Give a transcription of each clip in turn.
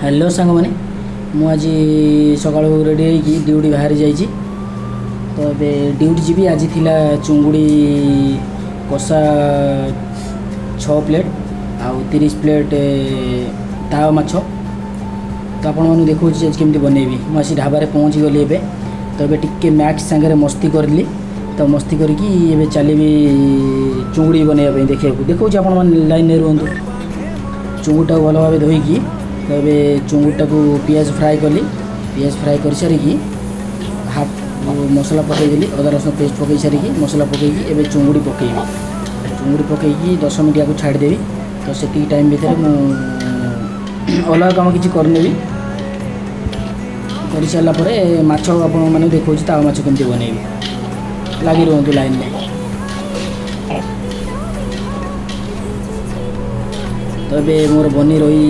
Hello ସାଙ୍ଗମାନେ, ମୁଁ ଆଜି ସକାଳୁ ରେଡ଼ି ହେଇକି ଡ୍ୟୁଟି ବାହାରି ଯାଇଛି। ତ ଏବେ ଡ୍ୟୁଟି ଯିବି। ଆଜି ଥିଲା ଚୁଙ୍ଗୁଡ଼ି କଷା 6 ପ୍ଲେଟ୍ ଆଉ 30 ପ୍ଲେଟ୍ ତାୱା ମାଛ। ତ ଆପଣମାନଙ୍କୁ ଦେଖାଉଛି ଆଜି କେମିତି ବନେଇବି। ମୁଁ ଆସି ଢାବାରେ ପହଞ୍ଚିଗଲି ଏବେ। ତ ଏବେ ଟିକେ ମ୍ୟାକ୍ସ ସାଙ୍ଗରେ ମସ୍ତି କରିଲି। ତ ମସ୍ତି କରିକି ଏବେ ଚାଲିବି ଚୁଙ୍ଗୁଡ଼ି ବନେଇବା ପାଇଁ ଦେଖିବାକୁ। ଦେଖାଉଛି, ଆପଣମାନେ ଲାଇନ୍ରେ ରୁହନ୍ତୁ। ଚୁଙ୍ଗୁଡ଼ିଟାକୁ ଭଲ ଭାବେ ଧୋଇକି, ତ ଏବେ ଚୁଙ୍ଗୁଡ଼ିଟାକୁ ପିଆଜ ଫ୍ରାଏ କଲି। ପିଆଜ ଫ୍ରାଏ କରିସାରିକି ହାଫ୍ ମସଲା ପକାଇଦେଲି। ଅଦା ରସୁଣ ପେଷ୍ଟ ପକାଇ ସାରିକି, ମସଲା ପକାଇକି ଏବେ ଚୁଙ୍ଗୁଡ଼ି ପକାଇବି। ଚୁଙ୍ଗୁଡ଼ି ପକାଇକି 10 ମିନିଟ୍ ୟାକୁ ଛାଡ଼ିଦେବି। ତ ସେତିକି ଟାଇମ୍ ଭିତରେ ମୁଁ ଅଲଗା କାମ କିଛି କରିନେବି। କରିସାରିଲା ପରେ ମାଛ ଆପଣମାନଙ୍କୁ ଦେଖାଉଛି, ତାୱା ମାଛ କେମିତି ବନେଇବି। ଲାଗି ରୁହନ୍ତୁ ଲାଇନ୍ରେ। ତ ଏବେ ମୋର ବନି ରହି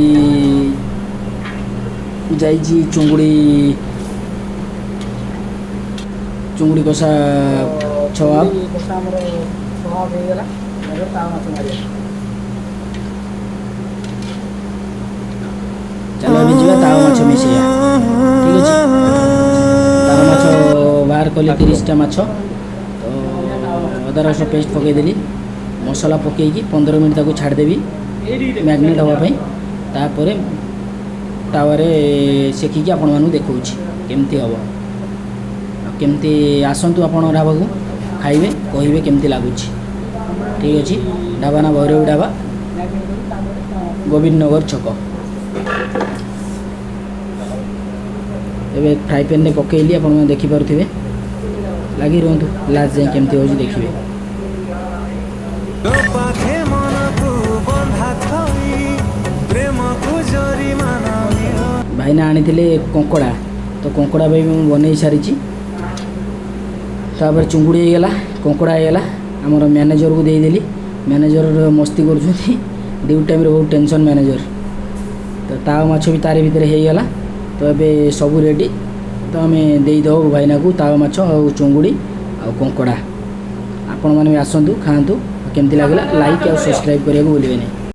ଯାଇଛି ଚୁଙ୍ଗୁଡ଼ି, ଚୁଙ୍ଗୁଡ଼ି କଷା 6 ହାଫ୍। କଷା ଆମର 6 ହାଫ୍ ହେଇଗଲା। ଏବେ ତାୱା ମାଛ ମାରିବା। ଚାଲ, ଏବେ ଯିବା ତାୱା ମାଛ ମିଶେଇବା। ଠିକ୍ ଅଛି, ତାୱା ମାଛ ବାହାର କଲି 30ଟା ମାଛ। ତ ଅଦା ରସୁଣ ପେଷ୍ଟ ପକାଇଦେଲି। ମସଲା ପକାଇକି 15 ମିନିଟ୍ ତାକୁ ଛାଡ଼ିଦେବି ମ୍ୟାରିନେଟ୍ ହେବା ପାଇଁ। ତାପରେ ତାୱାରେ ସେକିକି ଆପଣମାନଙ୍କୁ ଦେଖାଉଛି କେମିତି ହେବ ଆଉ କେମିତି। ଆସନ୍ତୁ ଆପଣ ଢାବାକୁ, ଖାଇବେ, କହିବେ କେମିତି ଲାଗୁଛି। ଠିକ୍ ଅଛି, ଢାବା ନା ଭୈରବୀ ଢାବା, ଗୋବିନ୍ଦ ନଗର ଛକ। ଏବେ ଫ୍ରାଏ ପ୍ୟାନ୍ରେ ପକାଇଲି, ଆପଣମାନେ ଦେଖିପାରୁଥିବେ। ଲାଗି ରୁହନ୍ତୁ, ଲାଷ୍ଟ ଯାଏଁ କେମିତି ହେଉଛି ଦେଖିବେ। ତୋ ପାଖେ ମନକୁ ବନ୍ଧା ଥୋଇ ପ୍ରେମକୁ ଜରିମାନା ମିଳୁ। ଭାଇନା ଆଣିଥିଲେ କଙ୍କଡ଼ା, ତ କଙ୍କଡ଼ା ବି ମୁଁ ବନେଇ ସାରିଛି। ତାପରେ ଚୁଙ୍ଗୁଡ଼ି ହେଇଗଲା, କଙ୍କଡ଼ା ହେଇଗଲା, ଆମର ମ୍ୟାନେଜରକୁ ଦେଇଦେଲି। ମ୍ୟାନେଜର ମସ୍ତି କରୁଛନ୍ତି। ଡ୍ୟୁଟି ଟାଇମ୍ରେ ବହୁତ ଟେନସନ୍ ମ୍ୟାନେଜର। ତ ତାୱା ମାଛ ବି ତାରି ଭିତରେ ହେଇଗଲା। ତ ଏବେ ସବୁ ରେଡ଼ି। ତ ଆମେ ଦେଇଦେବୁ ଭାଇନାକୁ ତାୱା ମାଛ ଆଉ ଚୁଙ୍ଗୁଡ଼ି ଆଉ କଙ୍କଡ଼ା। ଆପଣମାନେ ବି ଆସନ୍ତୁ, ଖାଆନ୍ତୁ। କେମିତି ଲାଗିଲା, ଲାଇକ୍ ଆଉ ସବସ୍କ୍ରାଇବ୍ କରିବାକୁ ଭୁଲିବେନି।